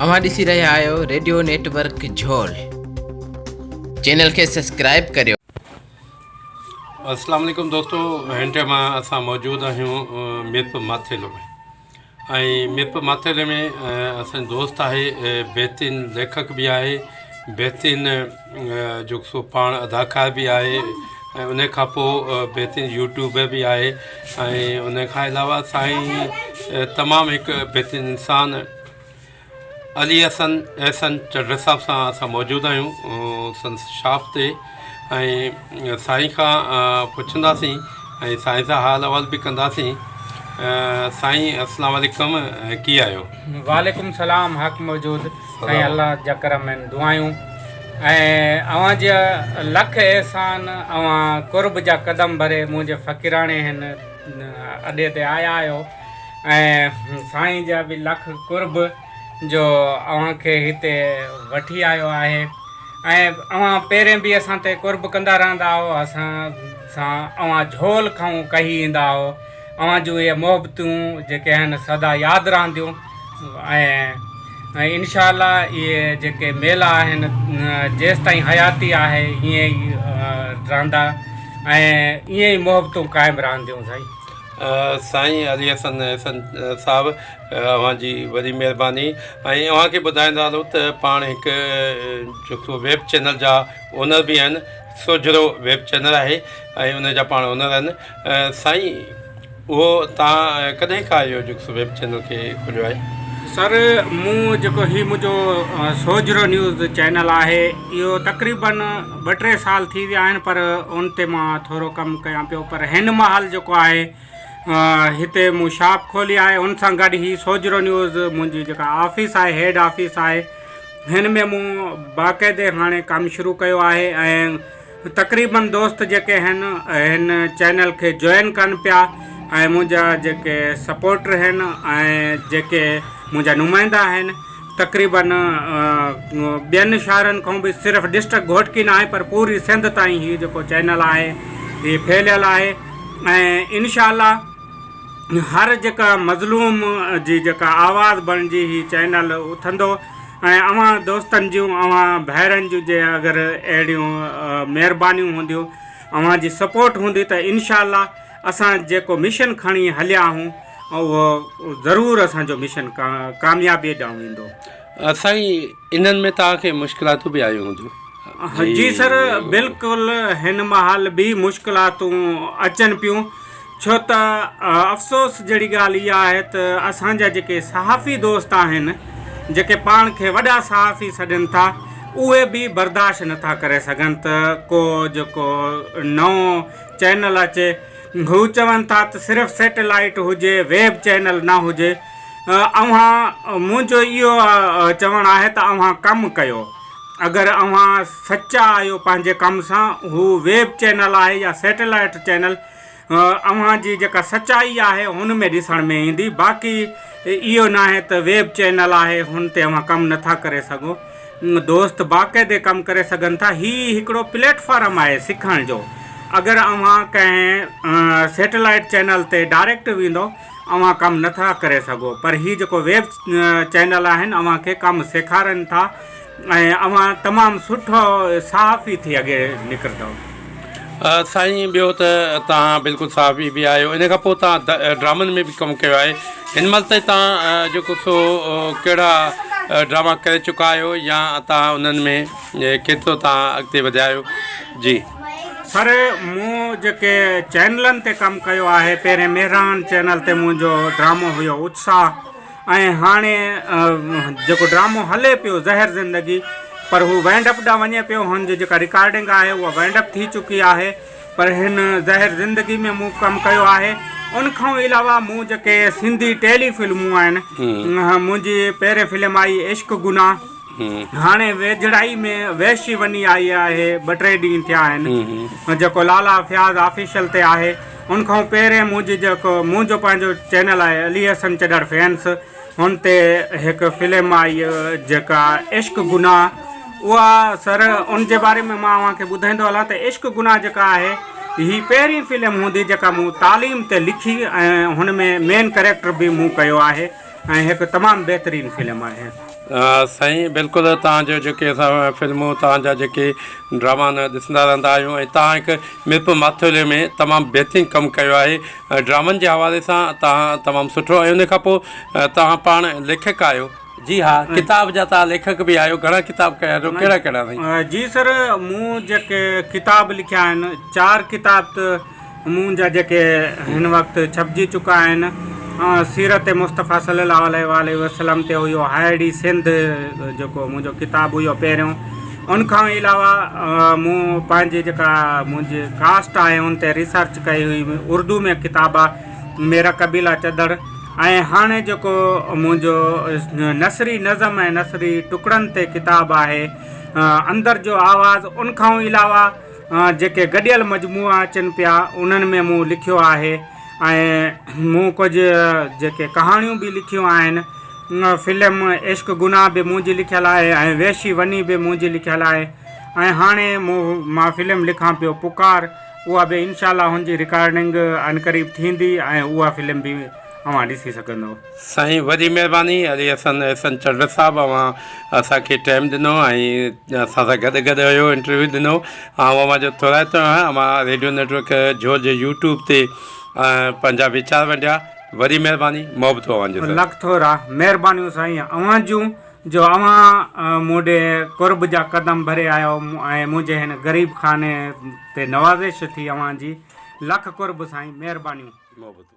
اوهان ڏسي رهيا آهيو ريڊيو نيٽ ورڪ جهول چينل کي سبسڪرائب ڪريو. اسلام عليڪم دوستو هن ٽائيم اسان موجود آهيون ميرپور ماٿيلو ۾ ۽ ميرپور ماٿيلي ۾ اسان جو دوست آهي بهترين ليکڪ به آهي بهترين جو سو پاڻ اداڪار به آهي ۽ ان کان پوء بهترين يوٽيوبر به آهي ۽ ان کان علاوه سائين تمام هڪ بهترين انسان علي حسن احسن چڍ صاحب سان اسان موجود آهيون سندس شاپ تي ۽ سائين کان پڇنداسين ۽ سائين سان حال احوال به ڪنداسين سائين السلام عليڪم ڪي آهيو. وعليڪم سلام حق موجود سائين الله جا ڪرم آهن دعايون ۽ اوهان جا لک احسان اوهان قرب جا قدم ڀري منهنجي فقيراڻي هن اڏي تي آيا آهيو ۽ سائين جا به لک قرب جو اوهان کي هتي وٺي آيو آهي ۽ اوهان پهرين به اسان تي قرب ڪندا رهندا هئو اسان سان اوهان جهول کان ڪهي ايندا هئو اوهان جون اهي محبتون جيڪي آهن سدا ياد رهنديون ۽ انشاء الله اهي جيڪي ميلا آهن جيستائين حياتي آهي ائين ئي رهندا ۽ ائين ئي محبتون قائم رهنديون سائين. سائين علي حسن احسن صاحب اوهان جي وڏي مهرباني ۽ اوهان کي ٻڌائيندا هلون ته پاڻ هڪ جيڪو ويب چينل جا اونر به آهن سوجهرو ويب چينل آهي ۽ ان جا پاڻ اونر آهن سائين اهو تان ڪڏهن کان اهو جيڪو ويب چينل کي کوليو آهي؟ سر مون جيڪو هي منهنجو سوجهرو نيوز چينل آهي اهو تقريبن ٻه ٽي سال ٿي ويا آهن پر ان تي مان ٿورو ڪم ڪيان پيو پر هن مهل جيڪو آهي هتي مون شاپ کولي آهي ان سان گڏ هي سوجهرو نيوز منهنجي جيڪا آفيس آهي هيڊ آفيس آهي هن ۾ مون باقاعدي هاڻي ڪم شروع ڪيو آهي ۽ تقريبن دوست جيڪي آهن هن چينل کي جوائن ڪن پيا ۽ منهنجا جيڪي سپورٽر آهن ۽ جيڪي منهنجا نمائندا آهن تقريبن ٻين شهرن کان به صرف ڊسٽرڪٽ گهوٽڪي نه آهي پر پوري سنڌ تائين هي جيڪو چينل آهي هي ڦهليل آهي ۽ انشاء الله هر جيڪا مظلوم جي جيڪا آواز بڻجي هي چينل اٿندو ۽ اوهان دوستن جون اوهان ڀائرن جون جي اگر اهڙيون مهربانيون هونديون اوهان جي سپورٽ هوندي ته انشاء الله اسان جيڪو مشن کڻي هليا آهيون اهو ضرور اسان جو مشن ڪاميابي ڏانهن ويندو. سائين انهن ۾ توهان کي مشڪلاتون به آيون هونديون. جي سر بلڪل هن مهل به مشڪلاتون اچن پيون ڇو ته افسوس جهڙي ڳالهه اها آهي ته اسان جا جيڪي صحافي دوست آهن جيڪي پاڻ کي وڏا صحافي سڏين ٿا اهي به برداشت نٿا ڪري سگهن ته ڪو جيڪو نئون چينل اچي هو چون ٿا ته صرف سيٽلائيٽ هجي ويب چينل نه هجي اوهان منهنجو اهو چوڻ آهي ته اوهان ڪم ڪيو اگر اوهان سچا آهيو پنهنجي ڪم سان هو ويب چينل آهي يا سيٽلائيٽ چينل اوهان جي جيڪا سچائي آهي هن ۾ ڏسڻ ۾ ايندي باقي اهو ناهي ته ويب چينل آهي هن تي اوهان ڪم نٿا ڪري سگهو دوست باقاعدي ڪم ڪري سگهن ٿا هي هڪڙو پليٽ فارم آهي سکڻ جو اگر اوهان ڪنهن سيٽلائيٽ چينل تي ڊائريڪٽ ويندو اوهان ڪم نٿا ڪري سگهو پر هي جيڪو ويب چينل آهن اوهان کي ڪم سيکارن ٿا ۽ اوهان تمام سٺو صحافي ٿي اڳي نڪرندو. سائين ٻيو ته توهان بلڪل صحافي به آهيو ان کان پوء توهان ڊرامن ۾ به ڪم ڪيو آهي هن مهل تائين توهان جيڪو سو ڪهڙا ڊراما ڪري چڪا آهيو يا توهان انهن ۾ ڪيترو توهان اڳتي وڌيا آهيو جي. سر مون جيڪي چينلن تي ڪم ڪيو آهي پهرين مهراڻ چينل تي منهنجو ڊرامو هيو اتساهه ۽ هاڻي جيڪو ڊرامو هلي پيو زهر زندگي پر هو وائنڊ اپ ڏانهن وڃي پيو هن جي جيڪا رڪارڊنگ آهي اها وائنڊ اپ ٿي چڪي آهي پر هن زهر زندگي ۾ مون ڪم ڪيو آهي ان کان علاوه مون جيڪي سنڌي ٽيلي فلمون آهن منهنجي پهرين فلم آئي عشق گناهه هاڻي ويجهڙائي ۾ وحشي وني آئي آهي ٻه ٽي ڏينهن ٿيا آهن جيڪو لالا فياض آفيشل تي آهي ان کان پهرين منهنجي جيڪو منهنجو پنهنجو چينل آهي علي حسن چڏڙ فينس هن تي هڪ فلم آئي جيڪا عشق گناهه اها سر ان جي باري ۾ مان اوهان کي ٻڌائيندو هلان ته عشق گناهه جيڪا آهي هي پهرين فلم هوندي جيڪا مون تعليم تي لکي ۽ هن ۾ مين ڪريڪٽر به مون ڪيو آهي ۽ هڪ تمام بهترين فلم آهي. سائين بلڪل توهان جو جيڪي اسان فلمون توهان جا جيڪي ڊراما نه ڏسندا رهندا آهيون ۽ توهان هڪ ميرپور ماٿيلي ۾ تمام بهترين ڪم ڪيو آهي ڊرامن جي حوالي سان توهان تمام سٺو ۽ ان کان پوء توهان پاڻ ليکڪ آهيو جي ها ڪتاب جا توهان ليکڪ به آهيو گهڻا ڪتاب ڪيا اٿو ڪهڙا ڪهڙا سائين. جي سر مون جيڪي ڪتاب لکيا آهن چار ڪتاب ته منهنجا جيڪي هن وقت ڇپجي چڪا آهن سيرت مصطفيٰ صلي الله عليه واٰله وسلم تي هيو هائڙي سنڌ جيڪو منهنجو ڪتاب هيو پهريون ان کان علاوه مون پنهنجي جيڪا منهنجي ڪاسٽ آهي ان تي ريسرچ ڪئي هئي اردو ۾ ڪتاب آهي ميرا قبيلا چدڙ ۽ هاڻي جيڪو منهنجو نثري نظم ۽ نثري ٽڪڙن تي ڪتاب آهي اندر جو آواز ان کان علاوه جيڪي گڏيل مجموعا اچن پيا انهن ۾ مون لکيو آهي ۽ مون ڪجهه جيڪي ڪهاڻيون به لکيون آهن فلم عشق گناهه به منهنجي لکيل آهي ۽ وحشي وني به منهنجي لکيل آهي ۽ هاڻي مون مان فلم لکان پيو پڪار اها به انشاء الله هن جي رڪارڊنگ عنقريب ٿيندي ۽ اها فلم به اوهان ڏسي سگهندو. سائين وڏي مهرباني علي حسن احسن چنڊ صاحب اوهان اسان کي ٽائيم ڏنو ۽ اسان سان گڏ گڏ هيو انٽرويو ڏنو آئون اوهان جو ٿورائتو آهيان اوهان ريڊيو نيٽورڪ جھول جي يوٽيوب تي پنهنجا ويچار ونڊيا وڏي مهرباني محبتون اوهان جون سر. لک ٿورا مهربانيون سائين اوهان جون جو اوهان مون ڏي قرب جا قدم ڀري آيو ۽ منهنجي هن غريب خاني تي نوازش ٿي اوهان جي لک قرب سائين مهربانيون. محبتون.